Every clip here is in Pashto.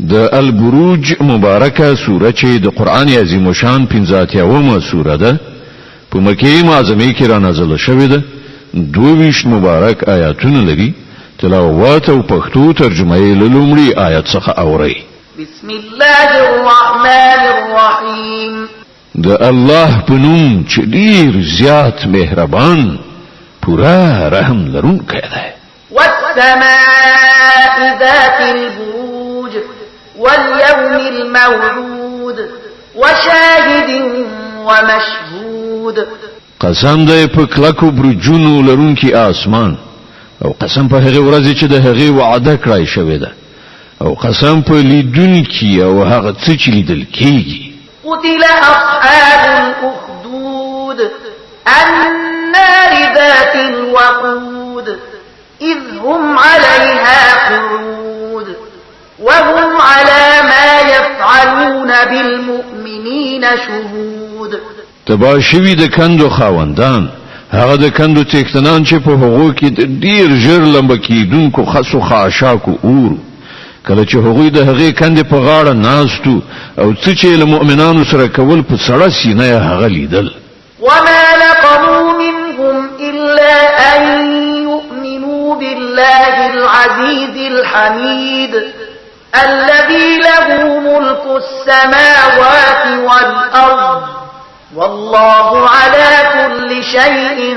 د البروج مبارکه سوره چې د قرآن عظیم شان 85مه سوره ده، په مکه معظمه کې را نازله شوې ده. 22 مبارک آیاتونه لري. تلاوت او پښتو ترجمه یې له لومړي آیت څخه اورئ. بسم الله الرحمن الرحیم. د الله په نوم چې ډیر زیات مهربان، پوره رحم لرونکی دی. والسماء ذات البروج واليوم الموعود وشاهد ومشهود. قسم دی په کلکو برجونو لرونکي آسمان، او قسم په هغې ورځې چې د هغې وعده کړای شوې ده، او قسم په لیدونکي او هغه څه چې لیدل کیږي. قتل أصحاب الأخدود النار ذات الوقود إذ هم عليها قعود وهم على ما يفعلون بالمؤمنين شهود. تباه شوي د کندو خاوندان، هغه د کندو څښتنان چې په هغو کې د ډیر ژر لمبه کیدونکو خسو خاشاکو اور، کله چې هغوی د هغې کندې په غاړه ناستو او څه چې له مؤمنانو سره کول په سړه سینه یې هغه لیدل. وما نقموا منهم إلا أن يؤمنوا بالله العزيز الحميد الذي له ملك السماوات والأرض والله على كل شيء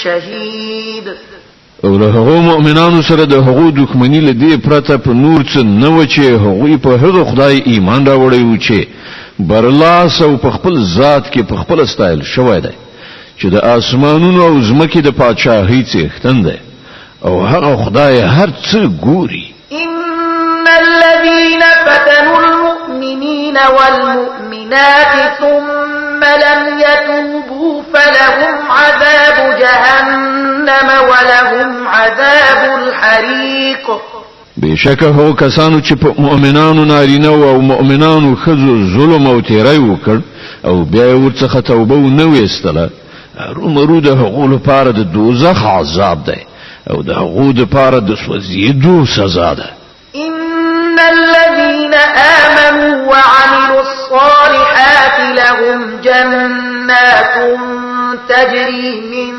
شهيد. او له هغو مؤمنانو سره د هغو دښمني له دې پرته په نور څه نه وه چې هغوی په هغه خدای ایمان راوړی و چې برلاس او په خپل ذات کې په خپله ستایل شوی دی، چې د آسمانونو او ځمکې د پاچاهۍ څښتن دی، او هغه خدای هر څه ګوري. إن الذين فتنوا المؤمنين والمؤمنات ثم لم يتوبوا فلهم عذاب جهنم ولهم عذاب الحريق. بېشکه هغو کسانو چې په مؤمنانو نارینه او مؤمنانو ښځو ظلم او تیری وکړ او بیا یې ورڅخه توبه ونه ویستله، هرومرو د هغو لپاره د دوزخ عذاب دی او د هغو دپاره د سوځېدو سزا ده. إن الذين آمنوا وعملوا الصالحات لهم جنات تجري من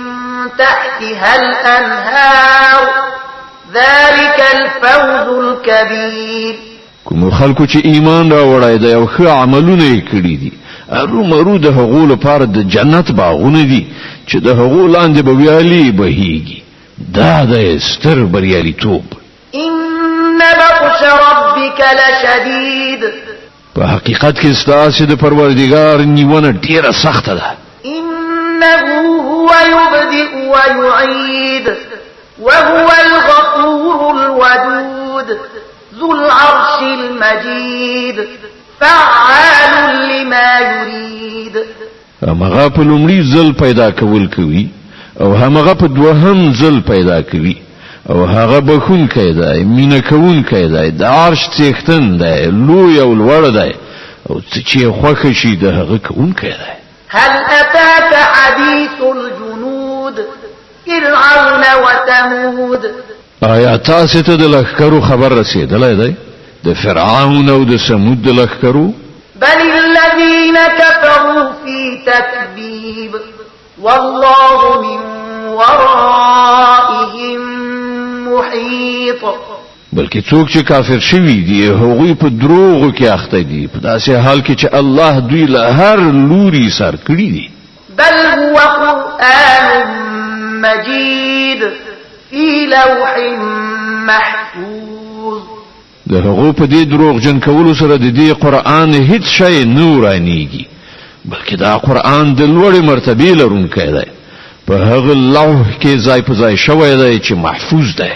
تحتها الأنهار ذلك الفوز الكبير. کومو خلکو چې ایمان راوړی دی او ښه عملونه یې کړي دي، هرومرو د هغو لپاره د جنت باغونه دي چې د هغو لاندې به ویالې بهیږي. دا دی ستر بریالیتوب. إن بطش ربك لشديد. په حقیقت کې ستاسې د پروردګار نیونه ډیره سخته ده. إنه هو يبدئ ويعيد وهو الغفور الودود ذو العرش المجيد فعال لما يريد. همغه په لومړي ځل پیدا کول کوي او همغه په دوهم ځل پیدا کوي، او هغه بخښونکی دی، مینه کوونکی دی، د عرش څښتن دی، لوی او لوړ دی، او څه چې یې خوښه شي د هغه کوونکی دی. هل أتاك حديث الجنود فرعون وثمود؟ آیا تاسې ته د لښکرو خبر رسېدلی دی، د فرعون او د ثمود د لښکرو؟ بل الذين كفروا في تكذيب والله من ورائهم محيط. بلکې څوک چې کافر شوي دي هغوی په دروغو کې اخته دي، په داسې حال کې چې الله دوی له هر لوري سر کړي دي. بل هو قرآن مجيد في لوح محفوظ. د هغو په دې دروغجن کولو سره د دې قرآن هیڅ شی نه ورانیږي، بلکې دا قرآن د لوړې مرتبې لرونکی دی، په هغه لوح کې ځای په ځای شوی دی چې محفوظ دی.